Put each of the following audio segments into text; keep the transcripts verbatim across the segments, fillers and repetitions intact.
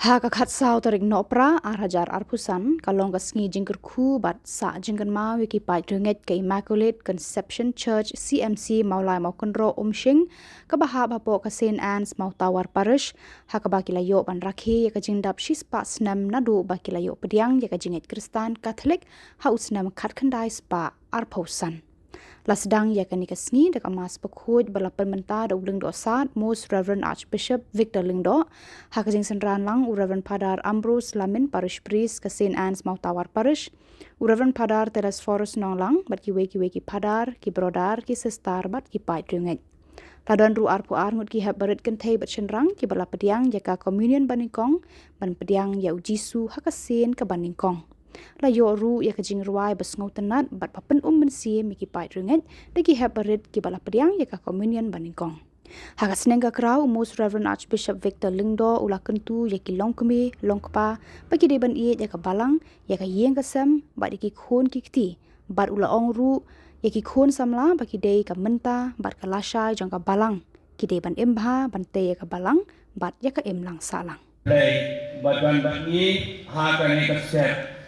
Ha ka khatsaw tarik Nohprah ar hajar arphew san, ka long ka sngi jingkyrkhu bad sah jingkynmaw ïa ki paid riewngeit ka Immaculate Conception Church C M C Mawlai Mawkynroh Umshing, kaba hap hapoh ka Saint Anne's Mawtawar Parish, ha kaba ki la ïoh ban rakhe ïa ka jingdap shispah snem naduh ba ki la ïoh pdiang ïa ka jingngeit Khristan Katholik ha u snem khatkhyndai spah arphew san. La sdang ïa kane ka sngi da ka Mass bakhuid ba la pynmynta da u Lyngdoh Sad, Most Reverend Archbishop Victor Lyngdoh. Ha ka jingsynran lang u Reverend Father Ambrose Lamin, Parish Priest ka Saint Anne's Mawtawar Parish, u Reverend Father Telesphorus Nonglang bad kiwei kiwei ki Father, ki Brother, ki Sister bad ki paid riewngeit. La don ruh arphew ar ngut ki hep barit kynthei bad shynrang kiba la pdiang ïa ka Communion banyngkong, ban pdiang ïa u Jisu ha ka sien kaba nyngkong. La ïoh ruh ïa ka jingrwai ba sngewtynnat bad ba pynum mynsiem ïa ki paid riewngeit da ki hep barit kiba la pdiang ïa ka Communion banyngkong. Ha ka sneng ka kraw, u Most Reverend Archbishop Victor Lyngdoh u la kyntu ïa ki longkmie longkpa ba ki dei ban ïeit ïa ka Balang, ïa ka ïing ka sem bad ïa ki khun ki kti, bad u la ong ruh ïa ki khun samla ba ki dei ka mynta bad ka lashai jong ka Balang. Ki dei ban im bha ban tei ïa ka Balang bad ïa ka imlang sahlang. Blei ba don bad ngi ha kane ka step,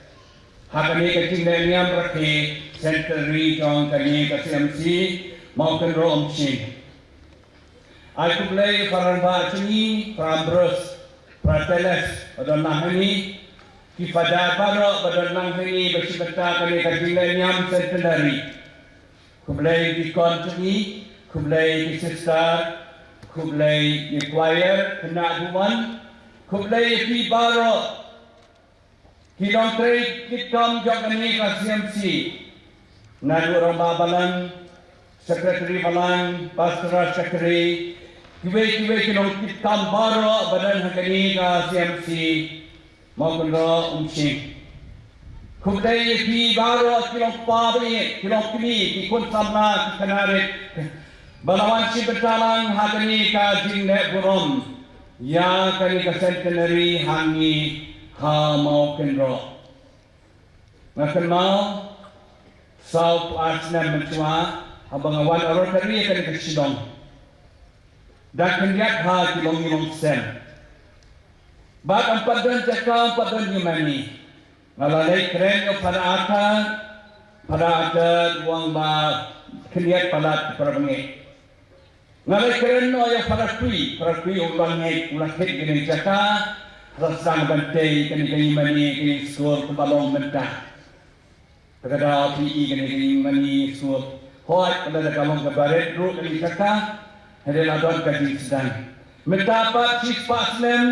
ha kane ka jinglehniam rakhe centenary jong kane ka C M C Mawkynroh Umshing. Ai khublei para rangbah jong ngi, para Ambrose, para Teles ba don lang hangne, ki Father baroh ba don lang hangne ba shim bynta kane ka jinglehniam centenary. Khublei deacon jong ngi, khublei ki sister, khublei ïa ki choir, khynnah duwan, khublei ïa phi baroh ki nongtrei kitkam jong kane ka C M C. Naduh rangbah balang, secretary balang, pastoral secretary, kiwei kiwei ki nongkitkam baroh ba don ha kane ka C M C Mawkynroh Umshing. Khublei ïa phi baroh ki longpa ba ïeit, ki longkmie, ki khun samla, ki khynnah rit ba la wan shim bynta lang ha kane ka jingleh burom ïa kane ka centenary hangne ha Mawkynroh. Nga kynmaw sawphew ar snem mynshuwa haba nga wan oratory ha kane ka shnong. Da khyndiat ha ki longïing longsem. Bad ym pat don jaka, ym pat don ïingmane. Nga la leit kren ïa u Father Arthur, Father Arthur u ong ba khyndiat palat para bangeit. Nga leit kren noh ïa u Father Twi, Father Twi u la ngeit, u la thied kane ka jaka, la sdang ban tei kane ka ïingmane, kane ka skul kaba long mynta. Te ka daw phi i kane ka ïingmane, skul. Hooid, lada ka long kaba rit ruh kane ka jaka, hynrei la don ka jingsdang. Mynta pat shispah snem,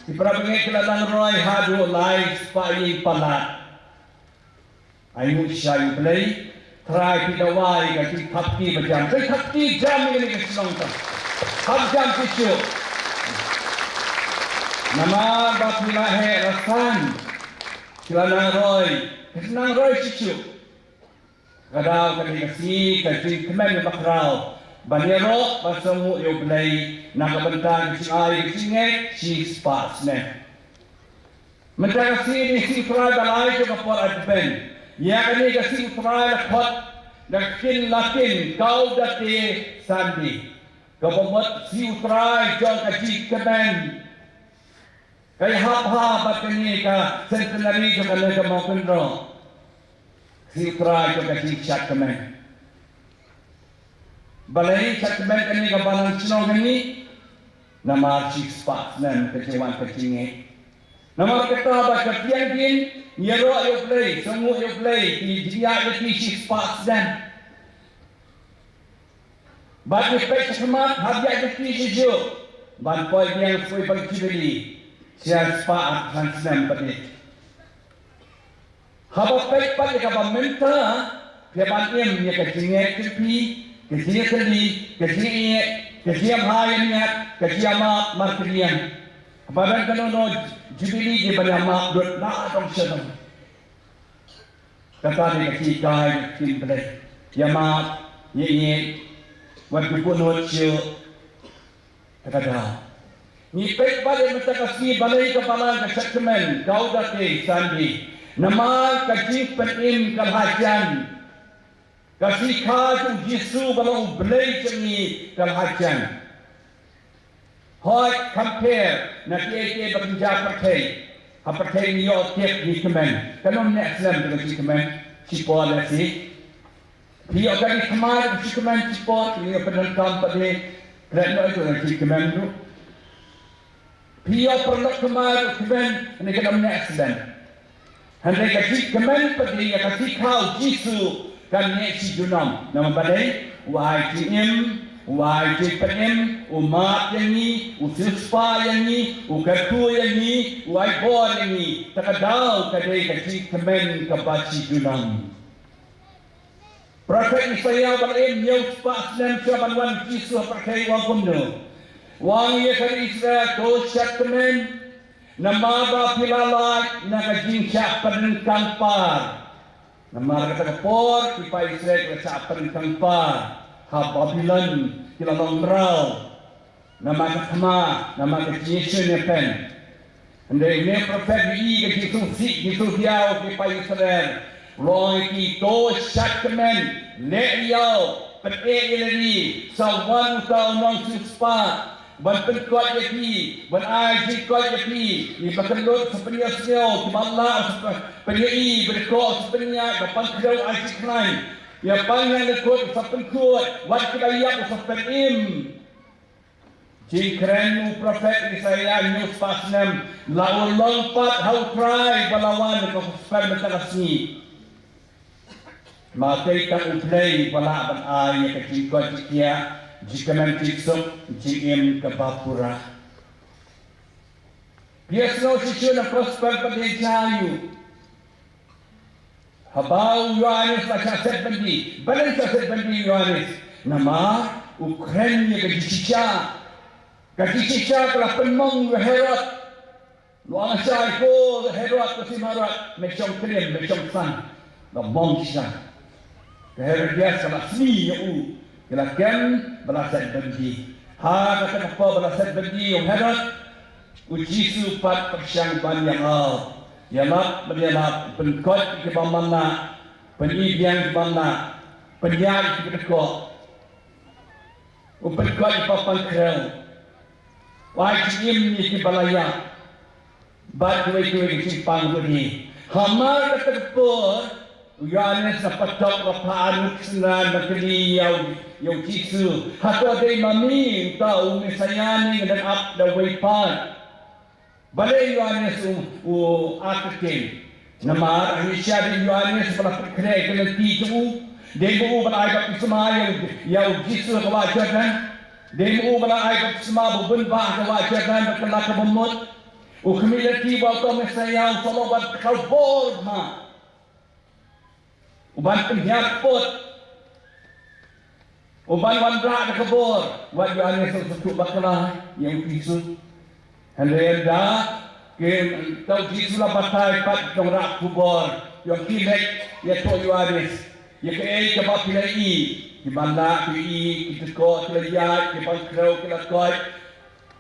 ki para bangeit ki la nang roi haduh lai spah ïing palat. Ai nguh shisha ïa U Blei, Trai phi dawa ïa ka jingthap kti ba jam. Ka thap kti jam ïa kane ka shnong ta. Thap jam shisha. Namar ba phi la heh la san, phi la nang roi, phi nang roi shisha. Ka daw kane ka sngi ka jingkmen bakhraw ban ïaroh ban sngewnguh ïa U Blei na ka bynta ka jingai ka jingngeit shispah snem. Mynta ka sngi dei sngi U Trai ba lai jong ka por Advent. Ïa kane ka sngi U Trai la khot da ka ktien Latin Gaudete Sunday, kaba mut sngi U Trai jong ka jingkmen. Ka ïahap ha bad kane ka centenary jong kane ka Mawkynroh. Sngi U Trai jong ka jingshad kmen. Balei shad kmen kane ka balang shnong kane? Namar shispah snem ka jingwan ka jingngeit. Namar kata ba ka tiang din ïaroh ïa U Blei, sngewnguh ïa U Blei, ki jingïaid lynti shispah snem. Bad ngi peit shakhmat haba ïaid lynti shisha ban poi biang shuh ban Jubilee, shispah arphew san snem pat. Haba peit pat ïa kaba mynta, phi ban im ïa ka jingngeit jong phi, ka jingïatylli, ka jingïeit, ka jingïamha ïamiat, ka jingïamap markylliang. Haba dang kano kano Jubilee dei ban ïamap lut la dong sha dong. Kata dei ka jinghikai ka ktien Blei. Ïamap, ïeit, wat kynnoh shuh. Kata ka daw. Ngi peit pat ïa mynta ka sngi balei ka balang ka shad kmen Gaudete Sunday. Namar ka jingpynim ka la hajan. Ka sngi kha jong U Jisu ba long U Blei jong ngi ka la hajan. Hooid, kham pher na kiei kiei ba kynja pyrthei. Ha pyrthei ngi ïoh tip ngi kmen. Kan ym neh slem da ka jingkmen shipor lehse. Phi ïoh ka jingkmen shipor, phi ïoh pyndonkam pat de. Kren noh ïa ka jingkmen ruh. Phi ïoh pyrlok kmen ruh kmen, ne kan ym neh slem. Hynrei ka jingkmen pat de ïa ka jingkhaw Jisu kan neh shi junom. Namar balei? U ai jingim, u ai jingpynim, u map ïa ngi, u siewspah ïa ngi, u kyrkhu ïa ngi, u ai bor ïa ngi. Ta ka daw ka dei ka jingkmen kaba shi junom. Prophet Isaiah ba la im hynñiew spah snem shuwa ban wan Jisu ha pyrthei u ong kumno? U ong ïa ka ri Israel, to shad kmen, namar ba phi la lait na ka jingshah pynryngkang par. Namar kata ka por ki paid Israel ki la shah pynryngkang par ha Babilon, ki la long mraw. Namar ka thma, namar ka jingïashoh ïapen. Hynrei une u prophet u ïohi ka jingsngewsih jingsngewdiaw ki paid Israel. U ong ïa ki, to shad kmen, leh ïaw, pyneh ïa lade, sa wan uta u nongsiewspah ban pynkoit ïa phi, ban ai jingkoit ïa phi. Kiba kyllut sa pynïasngew, kiba lah sa pynïaid, ba dkoh sa pynïaid, ba pang khrew ai jingkhlaiñ, ïa pang ïa lyngkut sa pynkhuid, wat kiba ïap sa pynim. Jingkren u prophet Isaiah hynñiew spah snem, la u long pat ha u Trai ba la wan ka khuslai mynta ka sngi. Ma tei tang u Blei ba lah ban ai ïa ka jingkoit jingkhiah, jingkmen jingsuk, jingim kaba pura. Phi ïohsngew shisha na gospel pat de jia ïa u. Haba u Ïoannis la shah set byndi, balei shah set byndi u Ïoannis? Namar u kren ïa ka jingshisha. Ka jingshisha ka la pynmong ïa u Herod. U ong shai ko Herod, ko Syiem Herod, me shong klim, me shong san. La mong shisha. Ka Herodias ka la sni ïa u. Ki la kem ba la set byndi. Ha kata ka por ba la set byndi ïa u Herod, u Jisu pat pyrshang ban ïalap. Ïalap ban ïalap, u pynkoit ïa kiba manlah, pyni biang kiba manlah, pynïaid ïa kiba dkoh. U pynkoit ïa kiba pang khrew. U ai jingim ïa kiba la ïap. Bad kiwei kiwei ki jingpang ruh hi. Hamar kata ka por, u Ïoannis na patok la phah arngut synran ban kylli ïa u, ïa u Jisu. Hato dei ma me uta u Messaïah ne ngan ap da uwei pat? Balei u Ïoannis u, u artatien? Namar hynrei shisha dei u Ïoannis ba la pynkhreh ïa ka lynti jong u. Dei ma u ba la ai baptisma ïa u, ïa u Jisu ha ka wah Jordan. Dei ma u ba la ai baptisma ba bun bah ha ka wah Jordan bad ka la ka bamut. U khmih lynti ba uta u Messaïah u sngewbha ban khlaw bor bha. U ban pynhiar put. U ban wanrah da ka bor. Wat u Ïoannis u sngewthuh bakla ïa u Jisu. Hynrei ynda ki, uta u Jisu la batai pat ki nongrah khubor. Ïa ki leit ïathuh u Ïoannis. Ïa kaei kaba phi la ïohi. Kiba lah ki ïohi, ki dkoh ki la ïaid, ki pang khrew ki la koit.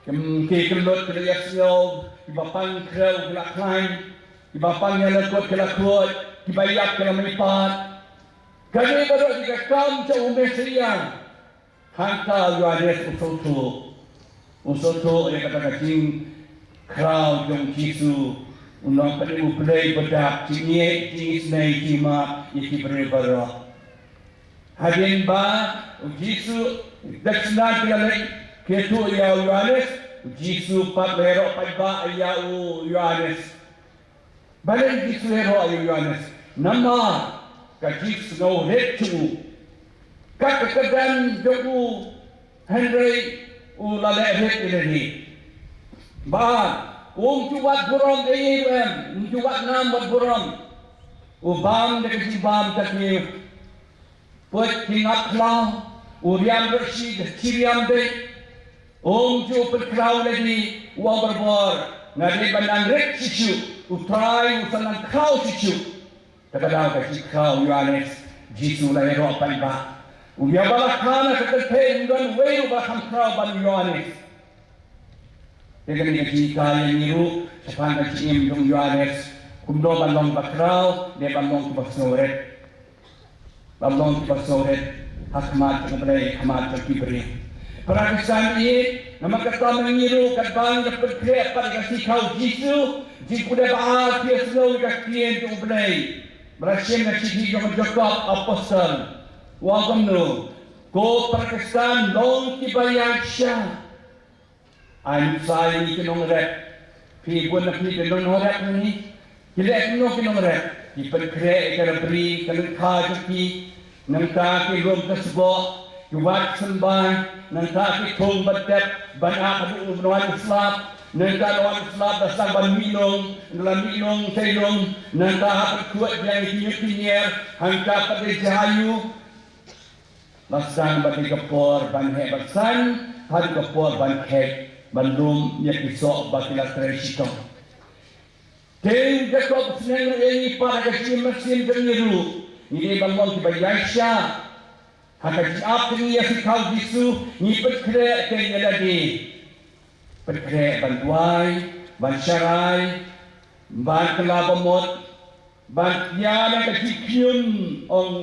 Ki, ki kyllut ki la ïasngew, kiba pang khrew ki la khlaiñ, kiba pang ïa lyngkut ki la khuid, kiba ïap ki la mihpat. Kane baroh ki dei ki kam jong u Messaïah. Hangta u Ïoannis u sngewthuh. U sngewthuh ïa kata ka jingkhraw jong u Jisu. U Nongpynim u Blei ba dap jingïeit, jingisynei, jingmap ïa ki briew baroh. Hadien ba u Jisu dep synran ki la leit ki ïathuh ïa u Ïoannis, u Jisu pat la ïaroh paidbah ïa u Ïoannis. Balei u Jisu ïaroh ïa u Ïoannis? Namar ka jingsngewrit jong u. Kat ka kyrdan jong u, hynrei u la leh rit ïa lade. Ba um ju wad burom ei ei ruh em, um ju wad nam wad burom. U bam da ka jingbam ka ki Peit ki ngap khlaw, u riam ruh shi, shi riam beit. Um ju pynkhraw lade, u ong barabor, nga dei ban nang rit shisha, u Trai u sa nang khraw shisha. Te ka daw ka jingkhraw u Ïoannis, Jisu la ïaroh paidbah. U ïa ba la kha na ka kynthei, um don uwei ruh ba la kham khraw ban u Ïoannis. Te kane ka jinghikai ïa ngi ruh shaphang ka jingim jong u Ïoannis, kumno ban long bakhraw ne ban long kiba sngewrit. Ban long kiba sngewrit ha khmat jong U Blei, ha khmat jong ki briew. Para Khristan, namar kata ma ngi ruh katba ngi pynkhreh pat ïa ka sngi khaw Jisu, jingpule ba ar phi ïa sngew ïa ka ktien jong U Blei. Ba la shem na ka shithi jong u Jakob apostol, u ong kumno: Ko para Khristan, long kiba ïaishah. Ai nuksa ïa ngi ki nongrep. Phi bun na phi ki nongrep hangne. Ki leh kumno ki nongrep? Ki pynkhreh ïa ka rapri ka lyngkha jong ki. Nangta ki lum ka sboh, ki wad symbai. Nangta ki thung ban tep, ban ap haduh ban wan slap. Nangta la wan slap, la sdang ban mih lung, la mih lung, tei lung. Nangta hap ban khuid ïa ki ñiut ki ñier, hangta pat ki jia aiu. La sdang bad ka por ban heh ban saiñ, haduh ka por ban kheit, ban lum ïa ki soh ba ki la trei shitom. Te u Jakob u sneng ruh ïa ngi pat ha ka jingmynsiem jong ngi ruh, ngi dei ban long kiba ïaishah. Ha ka jingap jong ngi ïa ka sngi khaw Jisu, ngi pynkhreh ïa lade. Pynkhreh ban duwai, ban sharai, ban kylla bamut, ban ïa na ka jingkhñium, ong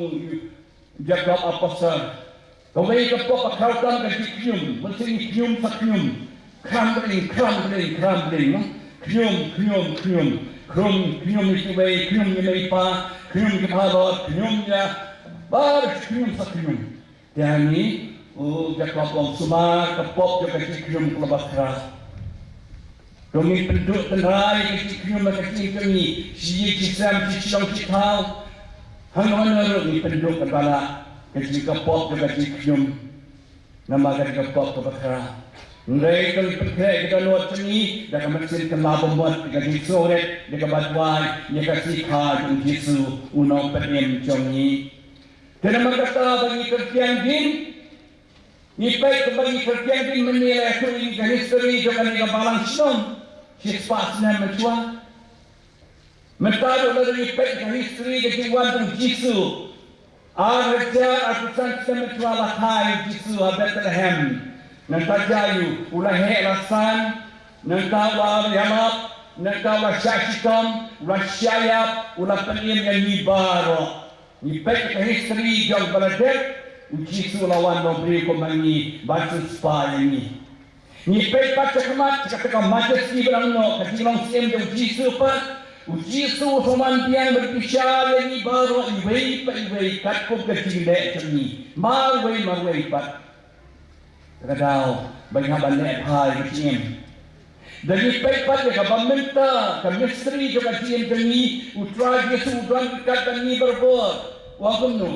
Jakob apostol. Kawei ka pop ba khraw tam ka jingkhñium, mynsiem khñium sa khñium. Crumbling, crumbling, crumbling, no? Khñium, khñium, khñium. Khñium, khñium ïa kiwei, khñium ïa mei pa, khñium ïa ki baroh, khñium ïa bar, khñium sa khñium. Te hangne u Jakob u ong sumar ka pop jong ka jingkhñium ka la bakhraw. To ngin pynduh tynrai ka jingkhñium ka jingkhñium jong ngi, shi ïing shi sem, shi shnong shi thaw. Hangno hangno ruh ngin pynduh ka bala ka jing ka pop jong ka jingkhñium. Namar ka jing ka pop ka bakhraw. Hynrei to ngin pynkhreh ïa ka dohnud jong ngi da ka mynsiem kylla bamut, da ka jingsngewrit, da kaba duwai ïa ka sngi kha jong u Jisu u nongpynim jong ngi. Te namar kata ba ngi kyrkiang dien, ngi peit kumba ngi kyrkiang dien mynne, la ïathuh ïa ngi ka history jong kane ka balang shnong shispah snem mynshuwa. Mynta ruh lada ngi peit ka history ka jingwan jong u Jisu, ar hajar arphew san snem mynshuwa la kha ïa u Jisu ha Bethlehem. Nangta jia aiu? U la heh la san. Nangta u la ïalap. Nangta u la shah shitom. U la shah ïap. U la pynim ïa ngi baroh. Ngi peit ka history jong ba la dep, u Jisu u la wan long briew kum ma ngi ban synspah ïa ngi. Ngi peit pat shakhmat, kata ka majesty ba la noh, ka jinglong syiem jong u Jisu pat. U Jisu u sa wan biang ban bishar ïa ngi baroh iwei pa iwei katkum ka jingleh jong ngi. Marwei marwei pat. Ka daw ba ngi hap ban leh bha ïa ka jingim. Da ngi peit pat ïa kaba mynta ka mystery jong ka jingim jong ngi, u Trai Jisu u don ryngkat bad ngi barabor. U ong kumno?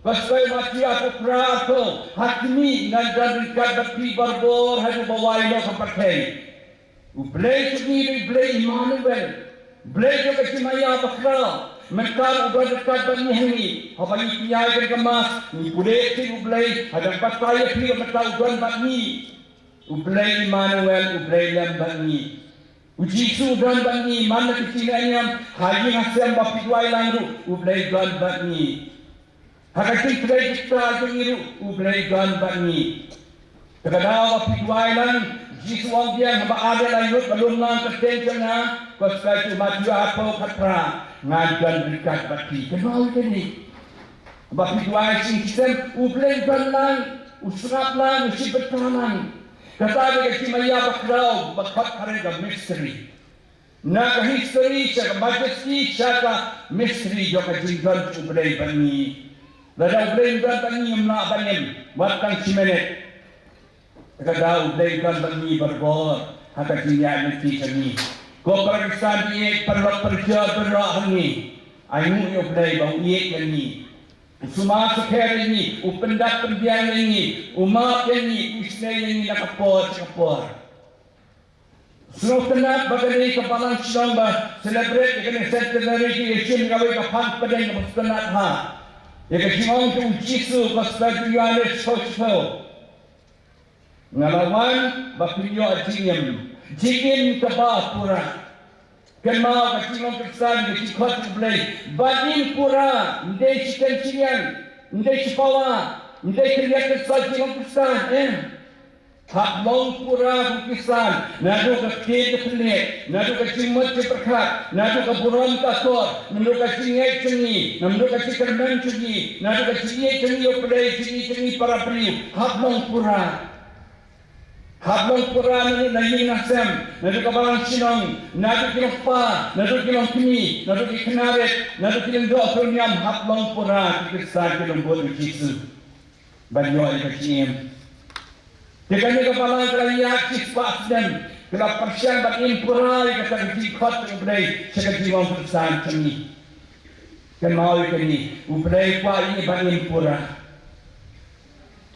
Gospel Mathaios arphew phra arphew, ha khmih ngan don ryngkat bad phi barabor haduh ba wai noh ka pyrthei. U Blei jong ngi u dei u Blei Immanuel. Blei jong ka jingmaïa bakhraw. Mynta u don ryngkat bad ngi hangne. Haba ngi pynïaid ïa ka Mass, ngi pule ïa u Blei, haba ngi batai ïa phi mynta u don bad ngi. U Blei Immanuel, u Blei lem bad ngi. U Jisu u don bad ngi, man la ka jingïaid niam, ha ïing ha sem ba phi duwai lang ruh, u Blei u don bad ngi. Ha ka jingtrei jingktah jong ngi ruh, u Blei u don bad ngi. Te ka daw ba phi duwai lang, Jisu u ong biang, haba ar la ïoh ka lum lang ka ktien jong nga, Gospel u Mathaios arphew khatphra, ngan don ryngkat bad phi. Kynmaw ïa kane. Ba phi duwai shisien, u Blei u don lang, u sngap lang, u shim bynta lang. Kata ka dei ka jingmaïa bakhraw, ba khot phareng ka mystery. Na ka history sha ka majesty sha ka mystery jong ka jingdon u Blei bad ngi. Lada u Blei um don bad ngi, ngim lah ban im wat tang shi minit. Te ka daw u Blei u don bad ngi barabor ha ka jingïaid lynti jong ngi. Ko para Khristan, ïeit paralok parajor baroh hangne, ainguh ïa u Blei ba u ïeit ïa ngi. U sumar sukher ïa ngi, u pyndap pynbiang ïa ngi, u map ïa ngi, u isynei ïa ngi na ka por sha ka por. Sngewtynnat ba kane ka balang shnong ba celebrate ïa kane centenary ki ïa shim ïa kawei ka phang pdeng kaba sngewtynnat ha ïa ka jingong jong u Jisu, Gospel jong u Ïoannis arphew shiphew. Nga la wan ba phin ïoh jingim, jingim kaba pura. Kynmaw ka jinglong Khristan, ka jingkhot jong u Blei. Ban im pura, ym dei shi kynjingiang, ym dei shi pawa, ym dei khyndiat kynsan jinglong Khristan, em. Hap long pura kum u Khristan, naduh ka ktien ka thylliej, naduh ka jingmut jingpyrkhat, naduh ka burom ka akor, naduh ka jingngeit jong ngi, naduh ka jingkyrmen jong ngi, naduh ka jingïeit jong ngi ïa u Blei, jingïeit jong ngi para briew, hap long pura. Hap long pura naduh na ïing na sem, naduh ka balang shnong, naduh ki longpa, naduh ki longkmie, naduh ki khynnah rit, naduh ki lyngdoh ki longniam, hap long pura ki Khristan ki longbuh U Jisu. Ban ïoh ïa ka jingim. Te kane ka balang ka la ïaid shispah snem, ka la pyrshang ban im pura ïa kata ka jingkhot jong U Blei sha ka jinglong Khristan jong ngi. Kynmaw ïa kane, U Blei u kwah ïa ngi ban im pura.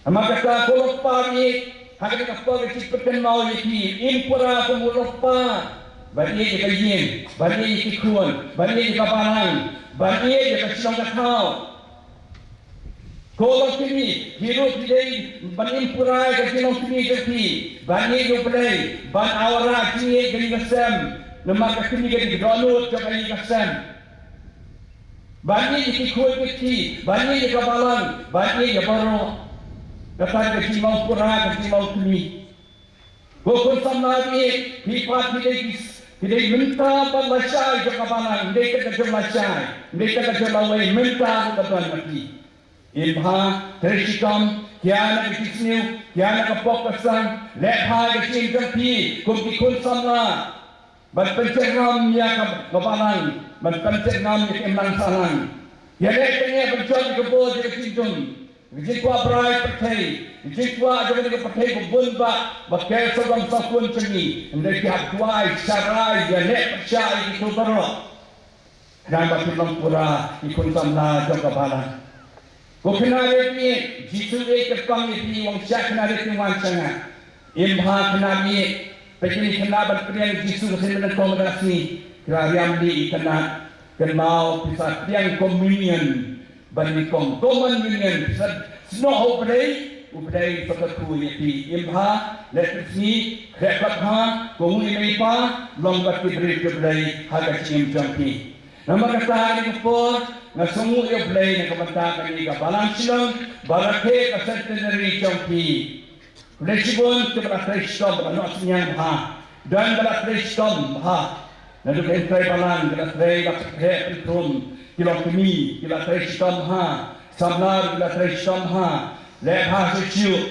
Namar kata ko lok pa ïa, ha kane ka por ka jingpynkynmaw ïa phi, im pura kum u lok pa. Ban ïeit ïa ka ïing, ban ïeit ïa ki khun, ban ïeit ïa ka balang, ban ïeit ïa ka shnong ka thaw. Ko longkmie, hi ruh phi dei ban im pura ïa ka jinglong kmie jong phi, ban ïeit ïa U Blei, ban wanrah jingïeit ka ïing ka sem, namar ka kmie ka dei ka dohnud jong ka ïing ka sem. Ban ïeit ïa ki khun ki kti, ban ïeit ïa ka balang, ban ïeit ïa baroh. Kata ka jinglong pura, ka jinglong kmie. Ko khun samla ïeit, phi pat phi dei ki, phi dei mynta ban lashai jong ka balang, ym dei tang ka jong lashai, ym dei tang ka jong lawei, mynta ruh ka don ma phi. Im bha, trei shitom, khia na ka jingsniew, khia na ka pop ka sang, leh bha ïa ka jingim jong phi kum ki khun samla. Ban pynjyrngam ïa ka, ka balang, ban pynjyrngam ïa ka imlang sahlang. Ïaleh tang ïa ban jot ïa ka bor ïa ka jingdum. Ka jingkwah brai pyrthei, ka jingkwah jong ka pyrthei ba bun bah, ba ker sawdong sawkun jong ngi. Hynrei ki hap duwai, sharai, ïaleh pyrshah ïa kito baroh. Khnang ba phin long pura ki khun samla jong ka balang. Ko khynnah rit ïeit, Jisu ïeit kyrpang ïa phi, u ong sha khynnah rit ïeit wan sha nga. Im bha khynnah rit ïeit, peit kine khynnah ban pdiang Jisu ka sien ba nyngkong mynta ka sngi. Ki la riam ïa ki khynnah, kynmaw phi sa pdiang communion ba nyngkong, communion, phi sa snoh ha U Blei, U Blei u sa kyrkhu ïa phi. Im bha, leh tip sngi, khreh pat bha, kohnguh ïa mei pa, long bad ki briew ki Blei ha ka jingim jong phi. Namar kata ha kane ka por nga sngewnguh ïa U Blei na ka bynta kane ka balang Shillong ba rakhe ka centenary jong phi. U Blei shibun kiba la trei shitom ba la noh synñiang bha. Don ba la trei shitom bha. Naduh ki trai balang ki la trei, la pynthrom, ki longkmie ki la trei shitom bha. Samla ki la trei shitom bha. Leh bha shuh shuh.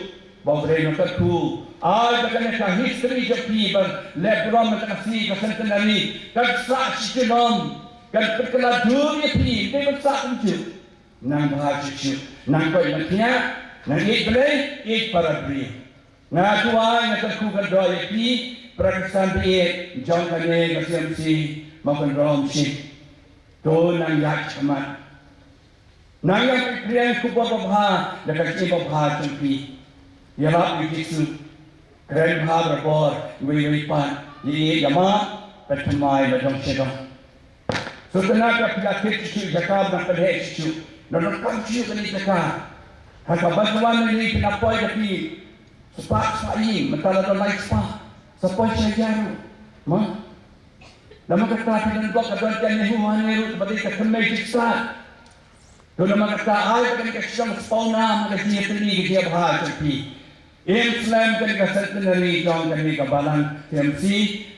Ba U Blei un kyrkhu. Ai ba kane ka history jong phi ba leh burom mynta ka sngi ka centenary kan sah shi junom. Kan pynkylla dur ïa phi, ym dei ban sah kumjuh. Nang bha shuh shuh, nang koit nang khiah, nang ïeit Blei, ïeit para briew. Nga duwai, nga kyrkhu kyrdoh ïa phi para ki san ba ïeit jong kane ka C M C Mawkynrew Umshing. To nang ïaid shakhmat. Nang ïa phi pdiang khubor babha da ka jingim babha jong phi. Ïalap ïa u Jisu. Kren bha barabor, iwei iwei pat. Ïa ïa ïa map, peit thymmai la jong sha jong. Sngewtynnat ba phi la thied shuh shuh ïa ka jaka ba nang pynheh shuh shuh. Nang nang kam shuh kane ka jaka. Ha kaba shu wan ïa phi na poi da phi. Spah spah ïing, mynta la don lai spah. Sa poi sha ïa ruh. Ma. Namar kata phi don bok ka don ka Nehu ha Nehu ba dei ka thymmei jingstad. To namar kata ai ba kane ka shnong Spawna ka jingïatylli ka jingïabha jong phi. Im slem kane ka centenary jong kane ka balang C M C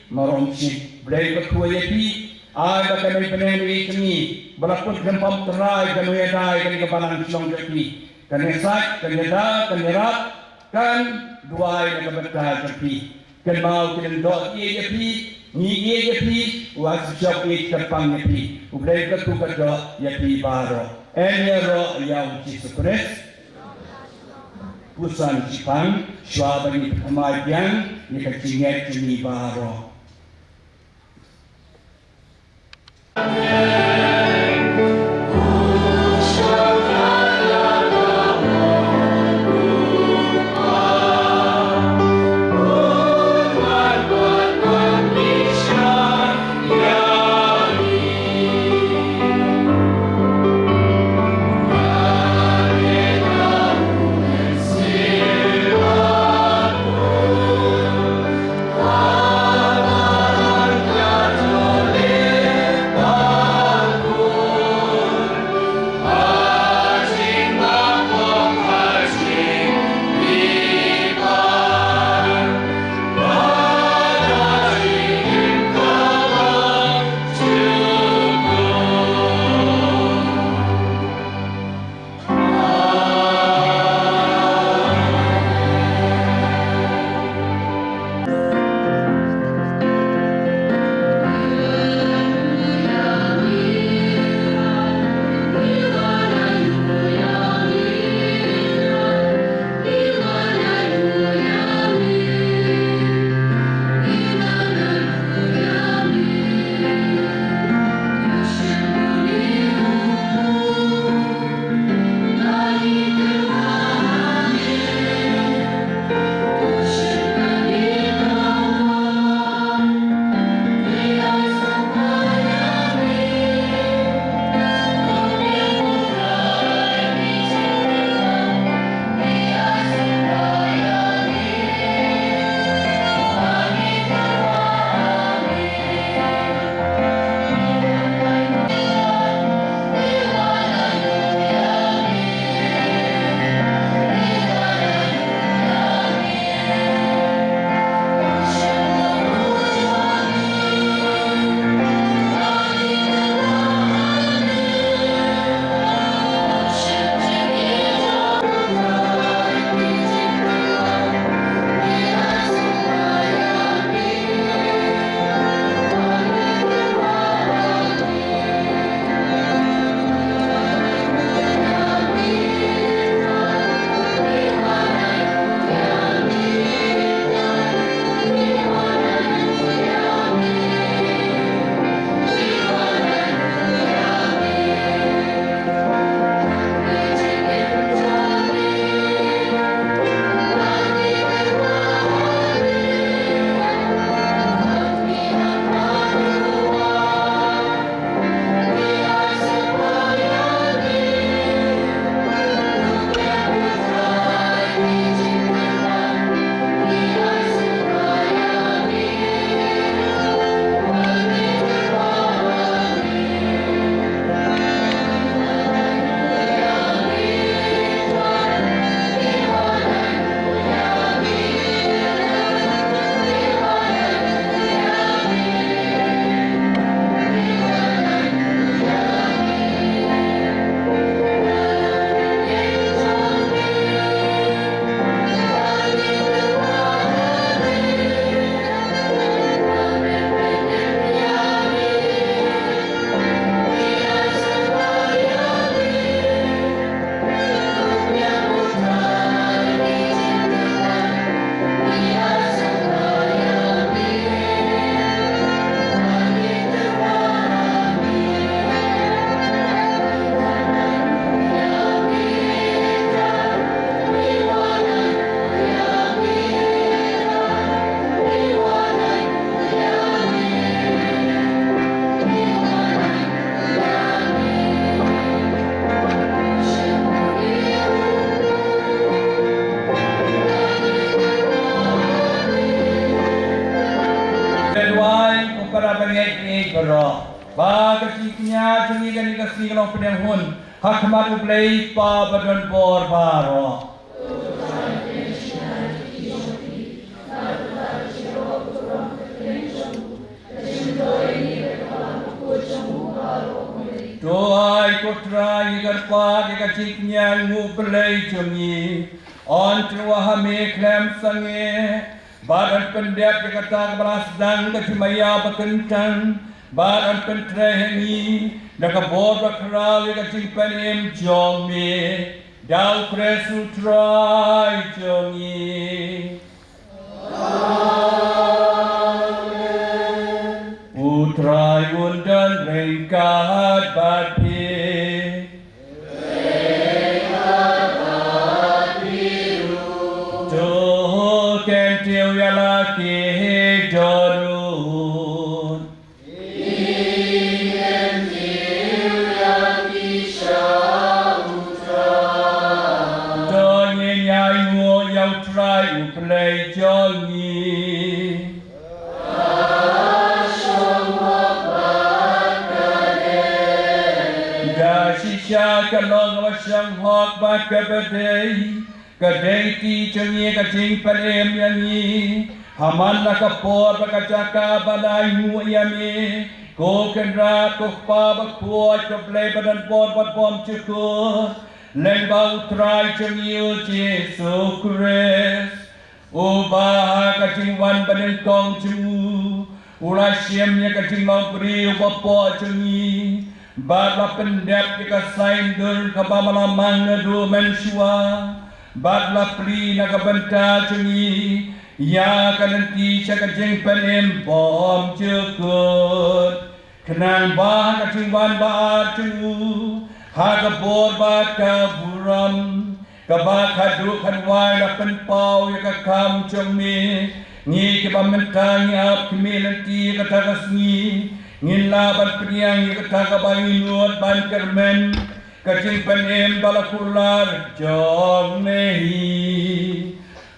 Mawkynrew Umshing. Blei ba khuid ïa phi. Ai ba kane bneng ri jong ngi ba la put khlem pam trai kane ïadei kane ka balang shnong jong phi. Kane sait, kane da, kane rap, kan duwai na ka bynta jong phi. Kynmaw ki lyngdoh ki ïeit ïa phi, ngi ïeit ïa phi, u Archbishop ïeit kyrpang ïa phi. U Blei u kyrkhu kyrdoh ïa phi baroh. Yn ïaroh ïa u Jisu Khrist. Puson shipang, shuwa ba ngin thymmai biang ïa ka jingngeit jong ngi baroh. Ïeit baroh, ba ka jingkñia jong ngi kane ka sngi ka long pdiang hun ha khmat U Blei Kpa badonbor baroh. To ai ko Trai ïa ka kyrpad ïa ka jingkñia jong U Blei jong ngi. Yn tyrwa ha me khlem sangeh, bad yn pyndep ïa kata kaba la sdang ka jingmaïa bakyntang, bad yn pyntrei ha ngi da ka bor bakhraw ïa ka jingpynim jong me. Da U Khrist U Trai jong ngi. U Trai un don ryngkat bad phi. To kyntiew ïa la ki dohnud. To ngin ïa ainguh ïa U Trai U Blei jong ngi. Da shisha ka long kaba shong hok bad kaba dei, ka dei kti jong ngi ka jingpynim ïa ngi. Ha man la ka por bad ka jaka ban ainguh ïa me, ko Kynrad, ko Kpa bakhuid, ko Blei badonbor bad bymjukut, lyngba U Trai jong ngi U Jisu Khrist. Uba ha ka jingwan banyngkong jong u, u la shim ïa ka jinglong briew bapoh jong ngi, bad la pyndep ïa ka saiñdur kaba ma la mang naduh mynshuwa, bad la plie na ka bynta jong ngi ïa ka lynti sha ka jingpynim bymjukut. Khnang ba ha ka jingwan ba-ar jong u, ha ka bor bad ka burom, kaba khadduh khadwai la pynpaw ïa ka kam jong me, ngi kiba mynta ngi ap khmih lynti ïa kata ka sngi, ngin lah ban pdiang ïa kata kaba ngi nud ban kyrmen, ka jingpynim ba la kular jong me hi.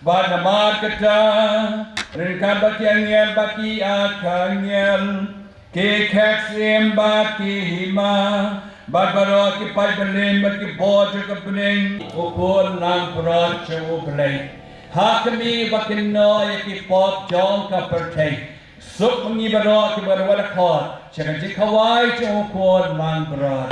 Bad namar kata, ryngkat bad ki angel bad ki archangel, ki khek syiem bad ki hima, bad baroh ki paidbah bad ki bor jong ka bneng, u khun langbrot jong U Blei, ha khmih bad kynnoh ïa ki pop jong ka pyrthei. Suk ma ngi baroh kiba wan khot sha ka jingkhawai jong u khun langbrot.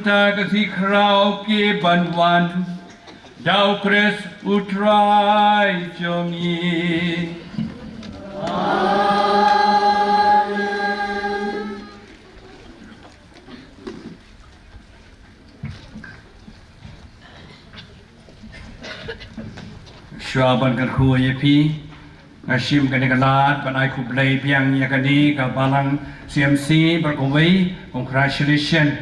Ta ka sngi khraw ki ban wan da u Khrist u Trai jong ngi. Shuwa ban kyrkhu ïa phi, nga shim kane ka lad ban ai khublei biang ïa kane ka balang C M C, bad kawei, congratulations.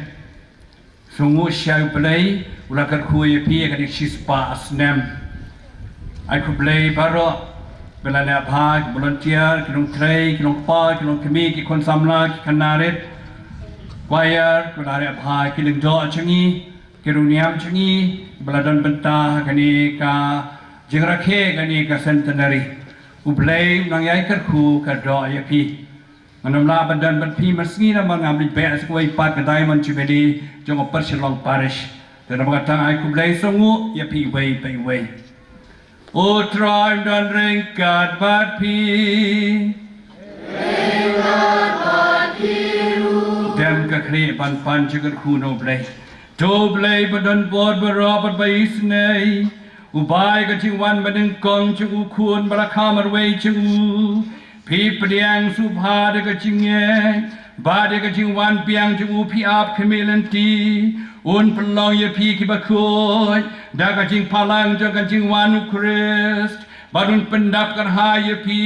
Sngewnguh sha U Blei u la kyrkhu ïa phi ïa kane ka shispah snem. Ai khublei baroh, ba la leh bha, ki volunteer, ki nongtrei, ki nongkpa, ki nongkmie, ki khun samla, ki khynnah rit, choir, ba la leh bha, ki lyngdoh jong ngi, ki riewniam jong ngi, ba la don bynta ha kane ka jingrakhe kane ka centenary. U Blei u nang ïai kyrkhu kyrdoh ïa phi. Ngan ym lah ban don bad phi mynsngi namar ngam leit beh sa kawei pat ka Diamond Jubilee jong ka Pyrshillong Parish. Te namar kata ai khublei sngewnguh ïa phi iwei pa iwei. U Trai un don ryngkat bad phi. Dem ka khlieh ban pan jingkyrkhu na U Blei. To U Blei ba don bor baroh bad ba isynei, uba ïa ka jingwan banyngkong jong u Khun ba la kha marwei jong u, phi pdiang sngewbha da ka jingngeit, bad da ka jingwan biang jong u phi ap khmih lynti, un pynlong ïa phi kiba khuid da ka jingphalang jong ka jingwan u Khrist, bad un pyndap kyrhai ïa phi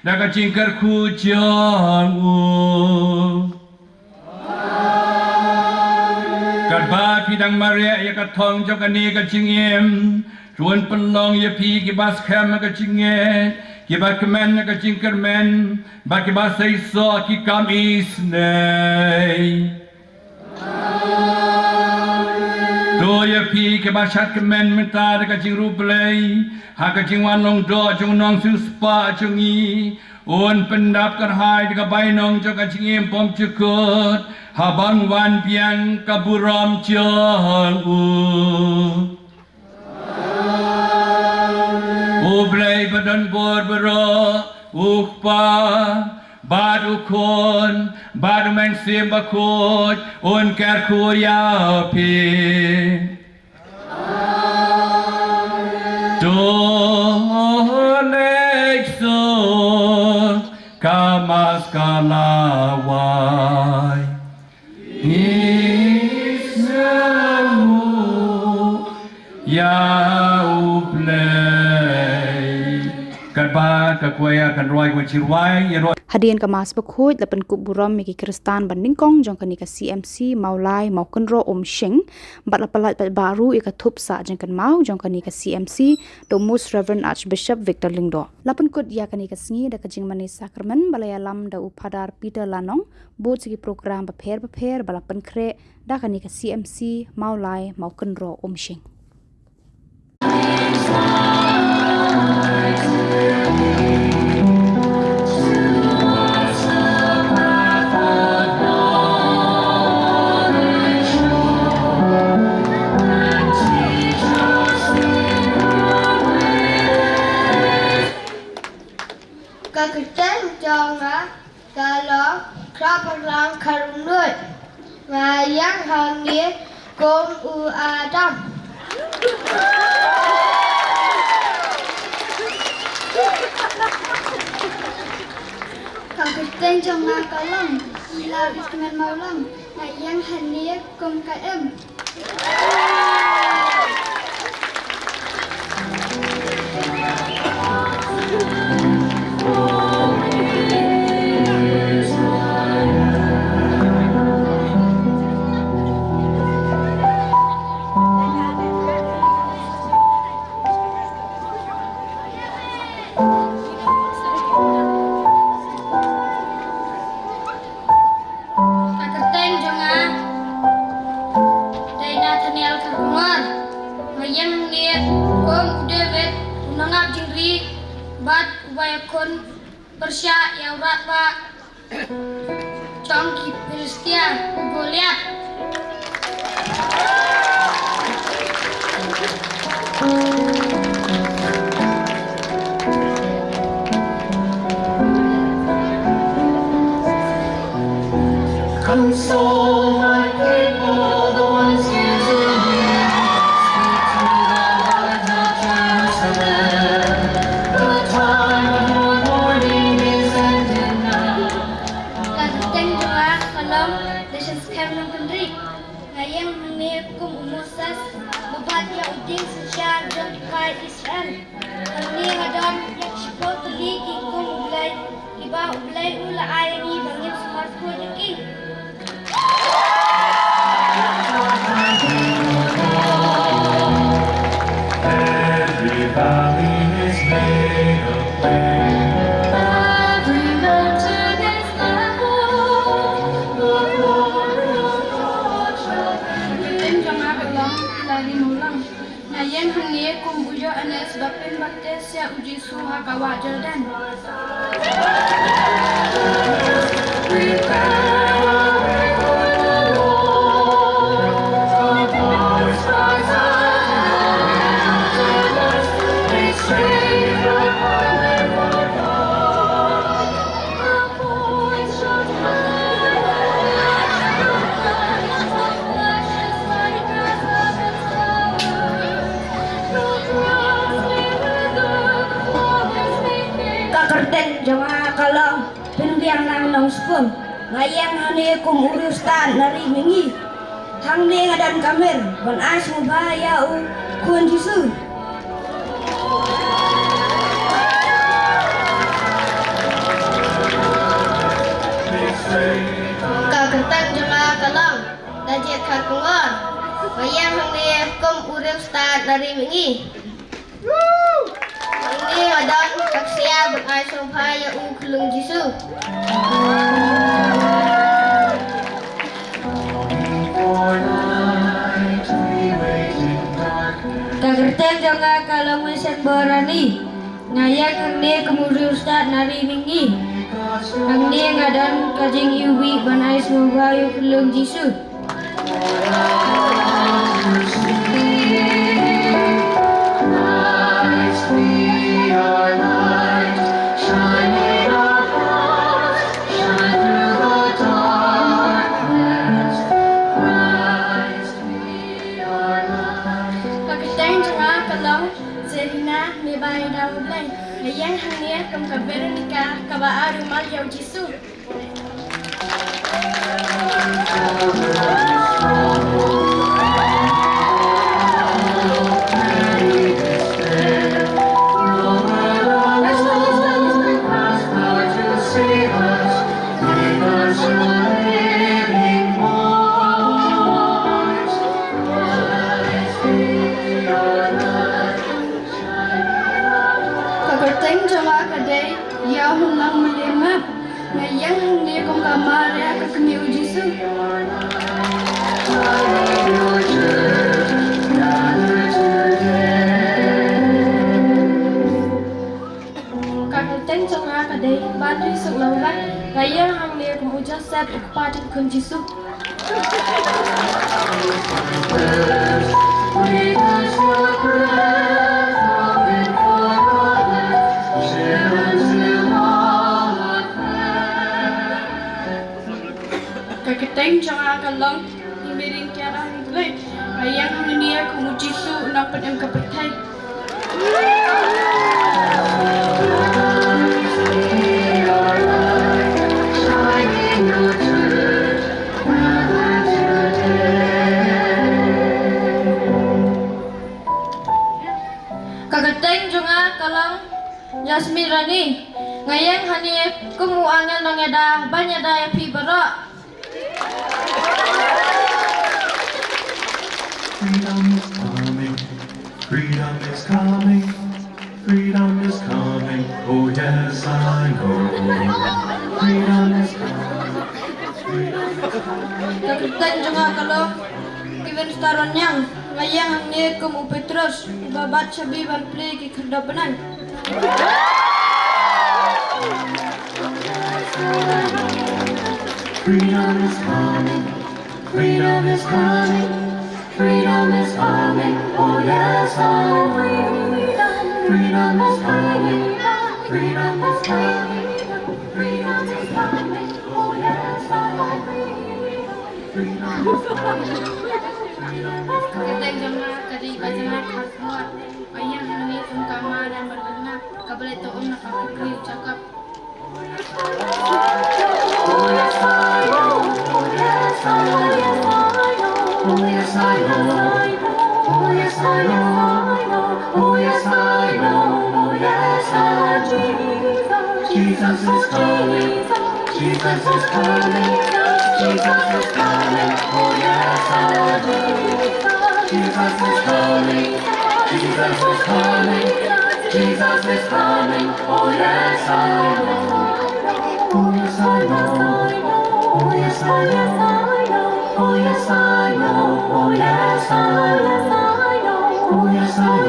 da ka jingkyrkhu jong u. Katba phi dang mareh ïa ka thong jong kane ka jingim, to un pynlong ïa phi kiba skhem ha ka jingngeit, kiba kmen ha ka jingkyrmen, bad kiba seisoh ki kam isynei. To ïa phi kiba shad kmen mynta da ka jingriewblei ha ka jingwan long doh jong u Nongsiewspah jong ngi, un pyndap kyrhai da ka bainong jong ka jingim bymjukut, haba un wan biang ka burom jong u. U Blei ba don bor baroh, u Kpa, bad u Khun, bad u Mynsiem Bakhuid, un kyrkhu ïa phi. To leit suk ka maskala wai. Ngi sngewnguh ïa U Blei. Katba ka choir kan rwai, ka wan shu rwai, ïa rwai. Hadien ka Mass Bakhuid la pynkup burom ïa ki Khristan ba nyngkong jong kane ka C M C Mawlai Mawkynroh Umshing, bad la pyllait paidbah ruh ïa ka thup sah jingkynmaw jong kane ka C M C da u Most Reverend Archbishop Victor Lyngdoh. La pynkut ïa kane ka sngi da ka jingmane sakramen ba la ïalam da u Phadar Peter Lanong, bad sa ki program bapher bapher ba la pynkhreh da kane ka C M C Mawlai Mawkynroh Umshing. Ka kyrteng jong nga ka long Khrapanglang Kharumnuid. Nga ïeng hangne kum u Adam. Ka kyrteng jong nga ka long Ila Ritmen Mawlam. Nga ïeng hangne kum ka Em. Ka kyrteng jong nga dei Nathaniel Kharkongor. Nga ïeng hangne kum u David, u nongap jingri bad uba ïakhun pyrshah ïa u rangbah jong ki Philistia, u Goliath. Console my people, the ones Skhem Nongkynrih. Nga ïeng hangne kum u Moses, ba bat ïa u dieng synshar jong ki paid Israel. Hangne nga don ïa ki shiphew tylli ki kum u Blei, kiba u Blei u la ai ïa ngi ba ngin sumar khuid ïa ki. Every valley is made of clay. Every mountain is leveled. Ka kyrteng jong nga ka long Hilary Mawlong. Nga ïeng hangne kum u Ïoannis ba pynbaptis ïa u Jisu ha ka wah Jordan. Ka kyrteng jong nga ka long Pynbiang Nang Nongspung. Nga ïeng hangne kum u riewstad na ri Mihngi. Hangne nga don ka mir ban ai sngewbha ïa u Khun Jisu. Ka kyrteng jong nga ka long Dajied Kharkongor. Nga ïeng hangne kum u riewstad na ri Mihngi. Hangne nga don ka ksiar ban ai sngewbha ïa u Khun Jisu. Ka kyrteng jong nga ka long Misen Borani. Nga ïeng hangne kum u riewstad na ri Mihngi. Hangne nga don ka jingiwbih ban ai sngewbha ïa u Khun Jisu. Ka kyrteng jong nga ka long Serina Mebai Dawblei. Nga ïeng hangne kum ka Veronica kaba ai rumal ïa u Jisu. Ka kyrteng jong nga ka dei Ïawhunlang Mylliemap. Nga ïeng hangne kum ka Maria ka kmie u Jisu. Ka kyrteng jong nga ka dei Banrisuk Lawrang. Nga ïeng hangne kum u Joseph u kpa jong u Khun Jisu. Ka kyrteng jong nga ka long Himiring Kiara Hynrei. Nga ïeng hangne kum u Jisu u nongpynim ka pyrthei. Ka kyrteng jong nga ka long Jasmine Rani. Nga ïeng hangne kum u angel nongïada ban ïada ïa phi baroh. Freedom is coming. Freedom is coming. Freedom is coming. Oh yes, I know. Freedom is coming. Freedom is coming. Ka kyrteng jong nga ka long Kevin Staroniang. Nga ïeng hangne kum u Petros uba bat shabi ban plie ki khyrdop bneng. Freedom is coming. Freedom is coming. Freedom is coming. Oh yes, I know. Freedom is coming. Freedom is coming. Freedom is coming. Oh yes, I know. Freedom is coming. Freedom is coming. Ka kyrteng jong nga ka dei Bajnat Kharkongor. Nga ïeng hangne kum ka Maria Magdalena kaba leit to um na ka pukri u Jakob. Oh yes, I know. Oh yes, Oh yes, I know. Oh yes, I know. Oh yes, I know. Oh yes, I know. Oh yes, I know. Oh yes, I know. Jesus is coming. Jesus is coming. Jesus is coming. Oh yes, I know. Jesus is coming. Jesus is coming. Jesus is coming. Oh yes, I know. Oh yes, I know. Oh yes, I know. Oh yes, I know. Oh yes, I know. Oh yes, I know. Oh yes, I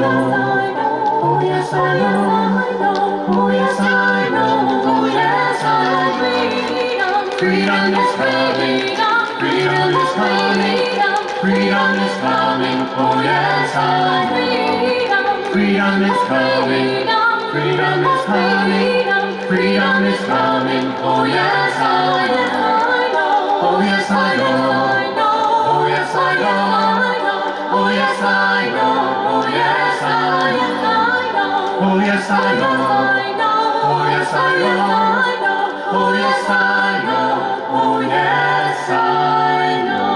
know. Oh yes, I know. Oh yes, I know. Oh yes, I know. Freedom is coming. Freedom is coming. Freedom is coming. Oh yes, I know. Freedom is coming. Freedom is coming. Freedom is coming. Oh yes, I know. Oh yes, I know. Oh yes, I know. Oh yes, I know. Oh yes, I know. Oh yes, I know. Oh yes, I know. Oh yes, I know. Oh yes, I know.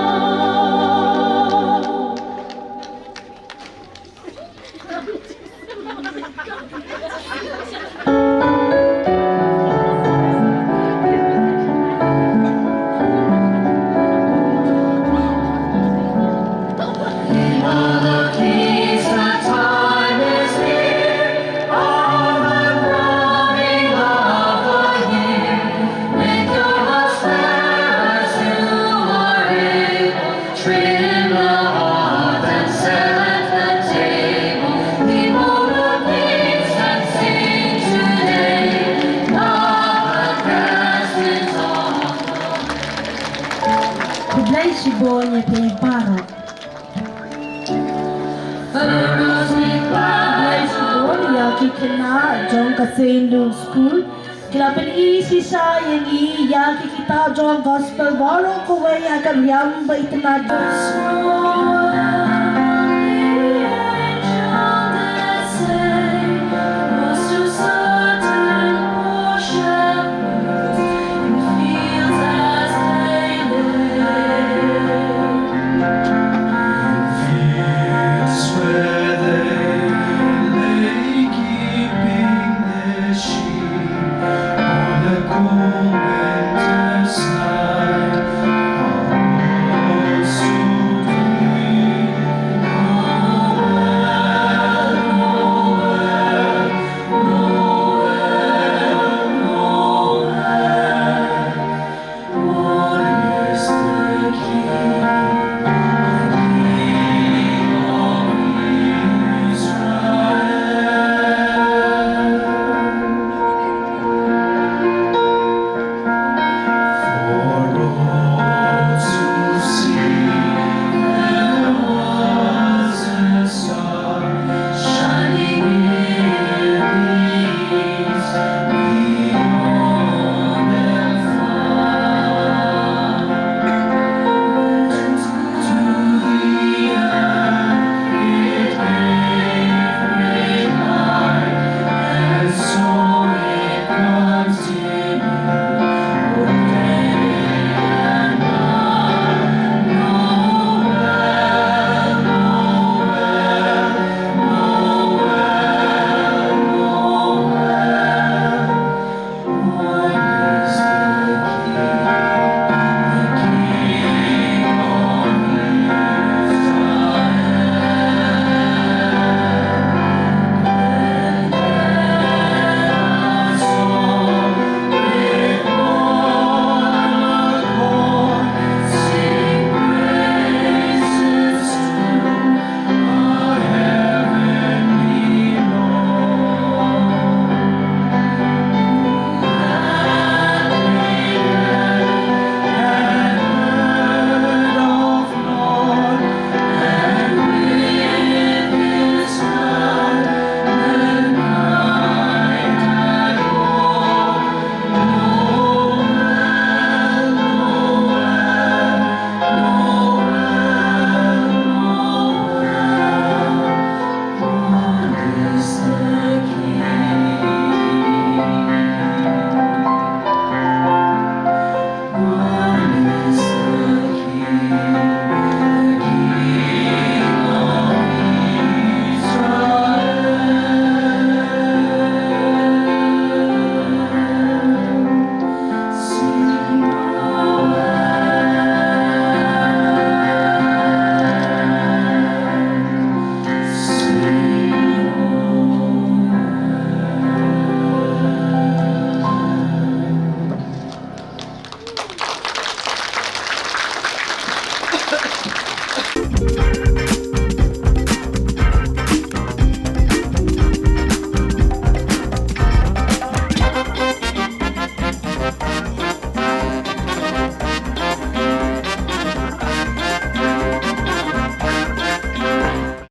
Trim the heart and set the table. People of peace and sing today. Love and rest is on. Khublei shibun ïa phi baroh. Khublei shibun ïa ki khynnah jong ka Saint Luke School. Ki la pyni shisha ïa ngi ïa ki kitab jong Gospel baroh kawei ha ka riam ba itynnad.